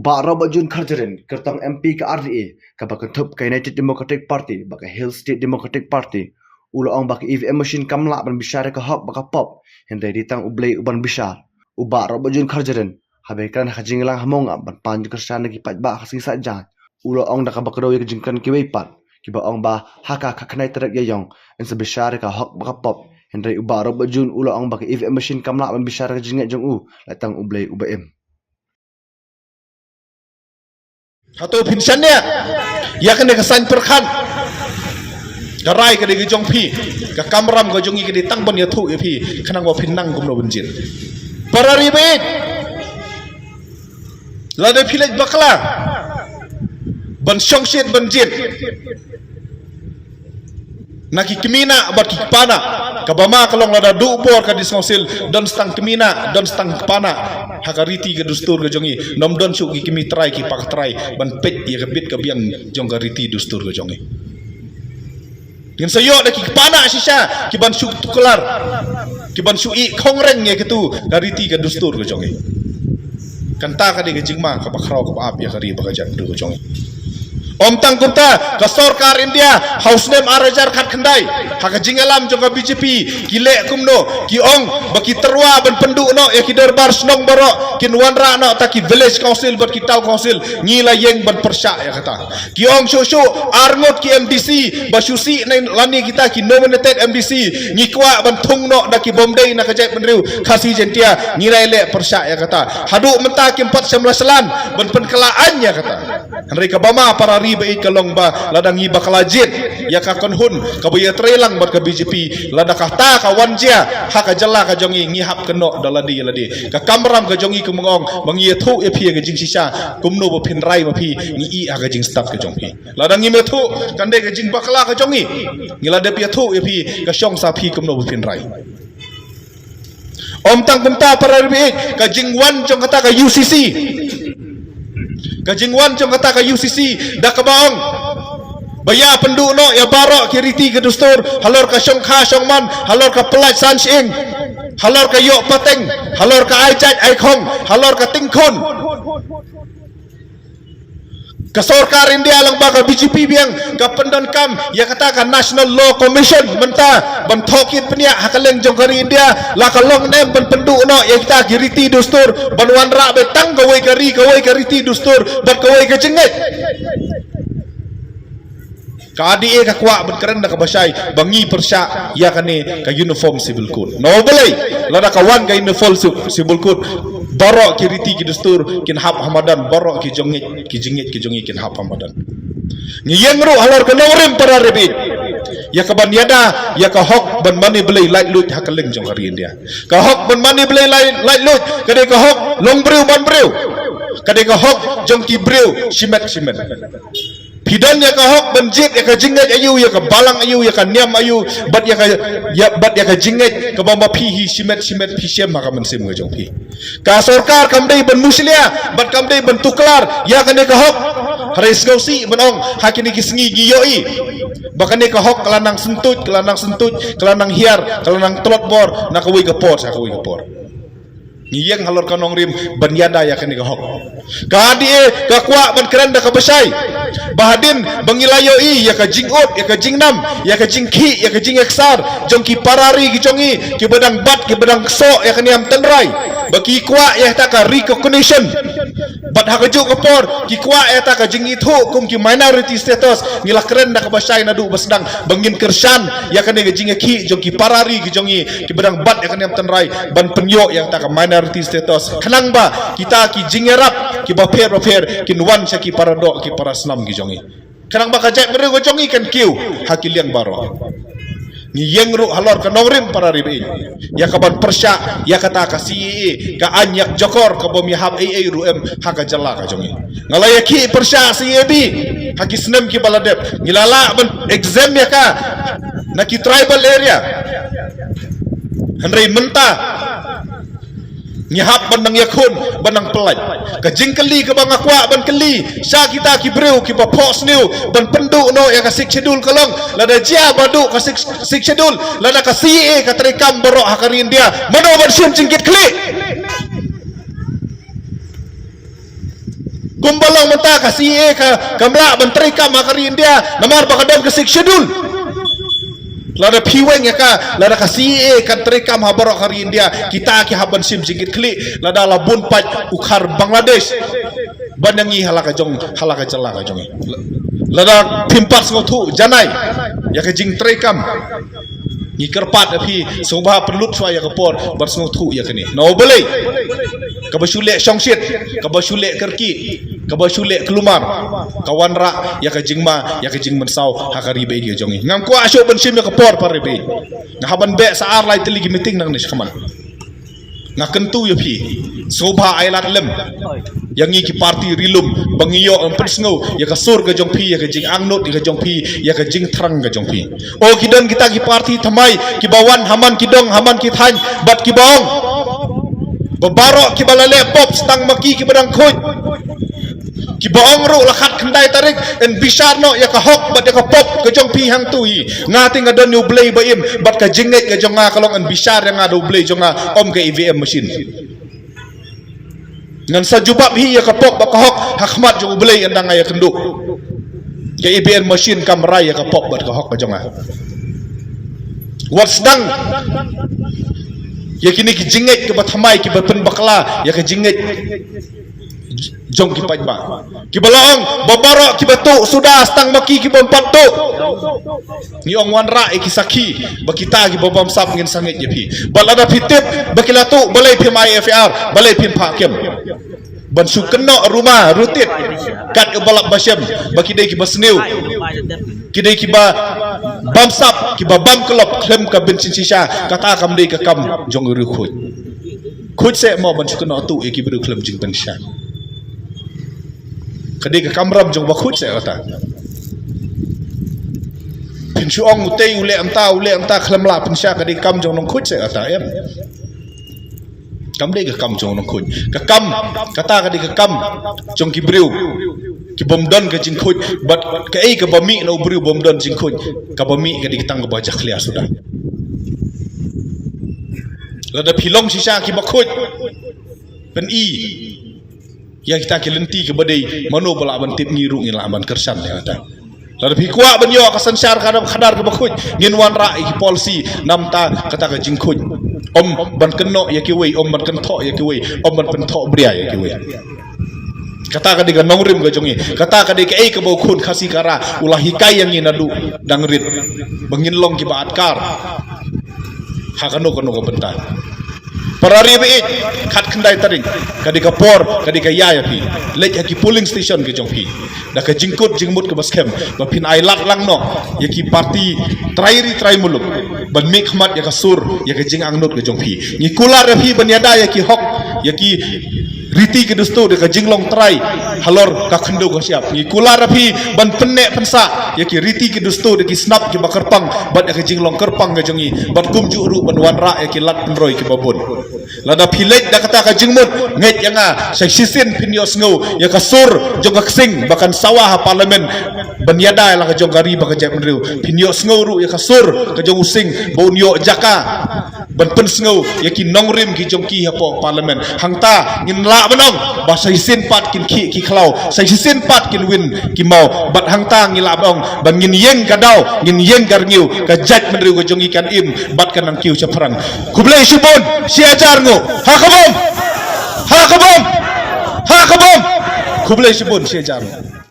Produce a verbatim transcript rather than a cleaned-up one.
Bah Robert June Kharjahrin, kyrtong M P ka R D A, kaba kynthup ka United Democratic Party bad ka Hill State Democratic Party, u la ong ba ka E V M machine kam lah ban bishar ïa ka hok bad ka pop, hynrei dei tang U Blei uban bishar. U Bah Robert June Kharjahrin, haba kren ha ka jingïalang ha Mawngap ban pan jingkyrshan na ki paidbah ha ka sngi Saitjaiñ, u la ong da kaba kdew ïa ka jingkren kiwei pat kiba ong ba ha ka khatkhyndai tarik Ïaïong yn sa bishar ïa ka hok bad ka pop, hynrei u Bah Robert June u la ong ba ka E V M machine kam lah ban bishar ïa ka jingngeit jong u, la tang U Blei uba im. Hato phin shaniah ïa kane ka saiñ pyrkhat? Ka rai ka dei ka jong phi, ka kamram ka jong ngi ka dei tang ban ïathuh ïa phi khnang ba phin nang kumno ban jied. Para ri baieit, lada phi leit bakla ban shongshit ban jied na ki kmie nah bad ki kpa nah, kaba ma ka long lada duh bor ka District Council, don sa tang kmie nah, don sa tang kpa nah ha ka riti ka dustur ka jong ngi. Ym don shuh ki kmie trai ki kpa trai ban peit ïa ka bit ka biang jong ka riti dustur ka jong ngi. Ngin sa ïoh da ki kpa nah shisha kiban shu tuklar, kiban shu ïeh khongreng ïa katu ka riti ka dustur ka jong ngi. Kata ka dei ka jingma kaba khraw kaba ap ïa ka ri bad ka jaitbynriew ka jong ngi. Ym tang kumta, ka sorkar India ha u snem ar hajar khatkhyndai, ha ka jingïalam jong ka B J P, ki leh kumno, ki ong ba ki tyrwa ban pynduh noh ïa ki dorbar shnong baroh kin wanrah noh da ki village council bad ki town council. Ngi la ïeng ban pyrshah ïa kata. Ki ong shuh shuh ar ngut ki M D C ba shu sih na lane kita ki nominated M D C, ngi kwah ban thung noh da ki bym dei na ka jaitbynriew Khasi Jaiñtia. Ngi la ïaleh pyrshah ïa kata. Haduh mynta kim pat shym la shlan ban pynkylla aiñ ïa kata. Hynrei kaba ma para ri baieit ka long ba lada ngi bakla jied ïa ka kynhun kaba ïatreilang bad ka B J P, lada kata ka wan jia ha ka jylla ka jong ngi, ngi hap kynnoh da lade ïa lade. Ka kamram ka jong ngi kumba nga ong ba ngi ïathuh ïa phi ïa ka jingshisha, kumno ba phin rai ma phi, ngi ïeh ha ka jingstad ka jong phi. Lada ngim ïathuh, kan dei ka jingbakla ka jong ngi. Ngi la dep ïathuh ïa phi, ka shong sa phi kumno ba phin rai. Ym tang kumta para ri baieit, ka jingwan jong kata ka U C C, ka jingwan jong kata ka U C C da kaba ong ba ïa pynduh noh ïa baroh ki riti ki dustur halor ka shongkha shongman, halor ka pyllait san shyieng, halor ka ïoh pateng, halor ka ai jait ai khong, halor ka tyngkhun. Ka sorkar India lang ba ka B J P biang ka pyndonkam ïa kata ka National Law Commission mynta ban thoh kit pynïaid ha ka liang jong ka ri India, la ka long ne em ban pynduh noh ïa kita ki riti dustur ban wanrah beit tang kawei ka ri, kawei ka riti dustur bad kawei ka jingngeit. Ka R D A ka kwah ban kren da kaba shai ba ngi pyrshah ïa kane ka Uniform Civil Code. Namar balei? Lada ka wan ka Uniform Ci-, Civil Code, baroh ki riti ki dustur kin hap ha madan, baroh ki jingngeit, ki jingngeit ki jong ngi kin hap ha madan. Ngi ïeng ruh halor ka nongrim para ri baieit ïa ka ban ïada ïa ka hok ban mane blei laitluid ha ka liang jong ka ri India. Ka hok ban mane blei lai-, laitluid ka dei ka hok long briew man briew. Ka dei ka hok jong ki briew shimet shimet. Phi don ïa ka hok ban jied ïa ka jingngeit aïu, ïa ka balang aïu, ïa ka niam aïu, bad ïa ka, ïa, bad ïa ka jingngeit kaba ma phi hi shimet shimet phi shem ha ka mynsiem ka jong phi. Ka sorkar kam dei ban mushlia bad kam dei ban tuklar ïa kane ka hok. Hynrei sngewsih ban ong ha kine ki sngi ngi ïohi ba kane ka hok ka la nang syntuid, ka la nang syntuid, ka la nang hiar, ka la nang tlot bor na kawei ka por sha kawei ka por. Ngi ïeng halor ka nongrim ban ïada ïa kane ka hok. Ka R D A ka kwah ban kren da kaba shai ba hadien ba ngi la ïohi ïa ka jingud, ïa ka jingnam, ïa ka jingkhih, ïa ka jingïaksar jong ki para ri ki jong ngi kiba dang bat, kiba dang ksoh ïa ka niam tynrai, ba ki kwah ïa kata ka recognition. Bad ha kajuh ka por ki kwah ïa kata ka jingithuh kum ki minority status. Ngi la kren da kaba shai naduh ba sdang ba ngin kyrshan ïa kane ka jingïakhih jong ki para ri ki jong ngi kiba dang bat ïa ka niam tynrai ban pynïoh ïa kata ka minority status, khnang ba kita ki jingïarap kiba pher bapher kin wan sha ki para doh ki para snam ki jong ngi, khnang ba ka jaitbynriew ka jong ngi kan kiew ha ki liang baroh. Ngi ïeng ruh halor ka nongrim para ri baieit ïa ka ban pyrshah ïa kata ka C A A, ka aiñ ïakjakor kaba ym ïahap ei ei ruh em ha ka jylla ka jong ngi. Nga la ïakhih pyrshah C A B ha ki snem kiba la dep, ngi la lah ban exempt ïa ka na ki tribal area. Hynrei mynta ngi hap ban nang ïakhun, ban nang pyllait. Ka jingkylli kaba nga kwah ban kylli sha kita ki briew kiba phohsniew ban pynduh noh ïa ka Sixth Schedule ka long, lada jia ba duh ka Sixth, Sixth Schedule, lada ka C A A ka treikam baroh ha ka ri India, mano ban shim jingkitkhlieh? Kumba long mynta ka C A A ka, kam lah ban treikam ha ka ri India namar ba ka don ka Sixth Schedule. Lada phi weng ïa ka, lada ka C A A kan treikam ha baroh ka ri India, kita ki hap ban shim jingkitkhlieh, lada la bun pat u khar Bangladesh ban ïa ngi ha la ka jong, ha la ka jylla ka jong ngi. Lada phim pat sngewthuh janai ïa ka jingtreikam, ngi kyrpad ïa phi, sngewbha pynlut shuwa ïa ka por ban sngewthuh ïa kane. Na u Blei, kaba shu leh shongshit, kaba shu leh kyrkieh, kaba shu leh klumar, ka wanrah ïa ka jingma, ïa ka jingmynsaw ha ka ri ba ïeit ka jong ngi. Ngam kwah shuh ban shim ïa ka por, para ri ba ïeit. Nga hap ban beh sa ar lai tylli ki meeting nangne shakhmat. Nga kyntu ïa phi, sngewbha ai lad lem ïa ngi ki party ri lum ba ngi ïoh ban pynsngew ïa ka sur ka jong phi, ïa ka jingangnud ïa ka jong phi, ïa ka jingthrang ka jong phi. O, ki don kita ki party thymmai kiba wan ha man ki dong, ha man ki thaiñ, bad kiba ong ba baroh kiba la leh pop, tang ma ki kiba dang khuid. Kiba ong ruh la khatkhyndai tarik yn bishar noh ïa ka hok bad ïa ka pop ka jong phi hangto hi. Nga te nga don ïa u Blei ba im, bad ka jingngeit ka jong nga ka long yn bishar ïa nga da u Blei jong nga, ym ka E V M machine. Ngan sa jubab hi ïa ka pop bad ka hok ha khmat jong u Blei ynda nga ïakynduh. Ka E V M machine kam rai ïa ka pop bad ka hok ka jong nga. Wat sdang ïa kine ki jingngeit kiba thymmai, kiba pynbakla ïa ka jingngeit jong ki paidbah. Kiba la ong ba baroh kiba tuh suda, tang ma ki kibym pat tuh. Ngi ong wanrah ïa ki sakhi ba kita kiba bamsap ngin sa ngeit ïa phi. Bad lada phi tip ba ki la tuh, balei phim ai F I R, balei phim phah kem? Ban shu kynnoh ruma rutit kat u ba lap ba shem ba ki dei kiba sniew, ki dei kiba bamsap, kiba bam klop khlem ka bynsingshisha. Kata kam dei ka kam jong u riewkhuid. Khuid seh mo ban shu kynnoh tuh ïa ki briew khlem jingpynshisha. Ka dei ka kamram jong ba khuid seh kata. Phin shu ong utei u leh mynta, u leh mynta khlem lah pynshisha, ka dei kam jong nongkhuid seh kata, em? Kam dei ka kam jong nongkhuid. Ka kam kata ka dei ka kam jong ki briew kibym don ka jingkhuid. Bad kaei kaba mih na u briew bym don jingkhuid, kaba mih ka dei ka tang kaba jakhlia suda. Lada phi long shisha kiba khuid, pyni ïa kita ki lynti kiba dei, mano ba lah ban tip, ngi ruh ngin lah ban kyrshan ïa kata. Lada phi kwah ban ïoh ka synshar khadar, khadar kaba khuid, ngin wanrah ïa ki policy namar kata ka jingkhuid. Ym ban kynnoh ïa kiwei, ym ban kynthoh ïa kiwei, ym ban pynthoh bria ïa kiwei. Kata ka dei ka nongrim ka jong ngi. Kata ka dei kaei kaba u khun Khasi Khara u la hikai ïa ngi naduh dang rit ba ngin long kiba atkar ha kano kano ka bynta. Para ri ba ïeit, khatkhyndai tarik ka dei ka por, ka dei ka ïa ïa phi. Leit ha ki polling station ka jong phi da ka jingkut jingmut kaba skhem ba phin ai lad lang noh ïa ki party trai ri trai muluk ban mih khmat ïa ka sur, ïa ka jingangnud ka jong phi. Ngi kular ïa phi ban ïada ïa ki hok, ïa ki riti ki dustur, ïa ka jinglong trai halor ka khyndew ka shyiap. Ngi kular ïa phi ban pynneh pynsah ïa ki riti ki dustur, ïa ki snap kiba kyrpang bad ïa ka jinglong kyrpang ka jong ngi, bad kumjuh ruh ban wanrah ïa ki lad pynroi kiba bun. Lada phi leit da kata ka jingmut, ngeit ïa nga, sa shisien phin ïohsngew ïa ka sur jong ka ksing ba kan sawa ha parliament ban ïada ïa la ka jong ka ri bad ka jaitbynriew. Phin ïohsngew ruh ïa ka sur ka jong u sing ba un ïoh jaka ban pynsngew ïa ki nongrim ki jong ki hapoh parliament. Hangta ngin lah ban ong ba sa shisien pat kin khih ki khlaw, sa shisien pat kin win ki maw. Bad hangta ngin lah ban ong ba ngin ïeng ka daw, ngin ïeng ka rngiew, ka jaitbynriew ka jong ngi kan im bad kan nang kiew shaphrang. Khublei shibun, shi hajar nguh. Ha ka bom! Ha ka bom! Ha ka bom! Khublei shibun, shi hajar nguh.